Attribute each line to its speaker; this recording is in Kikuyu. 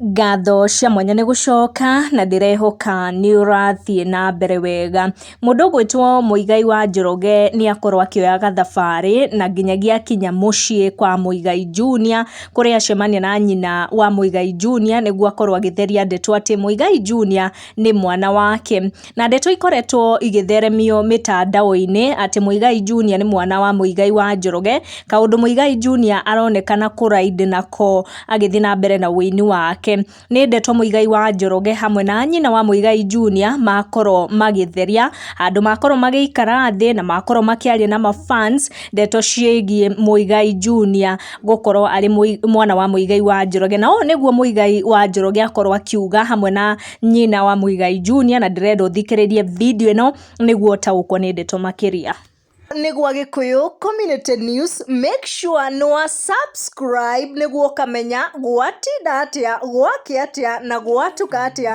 Speaker 1: Ngatho cia mwanya nĩ gũcoka na ndĩrehoka nĩ ũrathiĩ na mbere wega. Mũndũ ũgwĩtwo Muigai wa Njoroge nĩ akorwo akĩoya gathabarĩ na nginyagia akinya mũciĩ kwa Muigai Junior, kũrĩa acemania na nyina wa Muigai Junior nĩguo akorwo agĩtheria ndeto atĩ Muigai Junior nĩ mwana wake. Na ndeto ikoretwo igĩtheremio mĩtandao-inĩ atĩ Muigai Junior nĩ mwana wa Muigai wa Njoroge, kaũndũ Muigai Junior aronekana kũraindi nako agĩthiĩ na mbere na ũini wake. Nĩ ndeto Muigai wa Njoroge hamwe na nyina wa Muigai Junior makorwo magĩtheria, handũ makorwo magĩikara thĩ na makorwo makĩaria na mafans ndeto ciĩgiĩ Muigai Junior gũkorwo arĩ mwana wa Muigai wa Njoroge. Na ũũ nĩguo Muigai wa Njoroge akorwo akiuga hamwe na nyina wa Muigai Junior, na ndĩrenda ũthikĩrĩrie video ĩno nĩguo ũtaũkwo nĩ ndeto makĩria.
Speaker 2: Nĩguo Gĩkũyũ Community News, make sure nĩ wa subscribe nĩguo ũkamenya gwatinda atĩa, gwakĩa atĩa na gwatuka atĩa.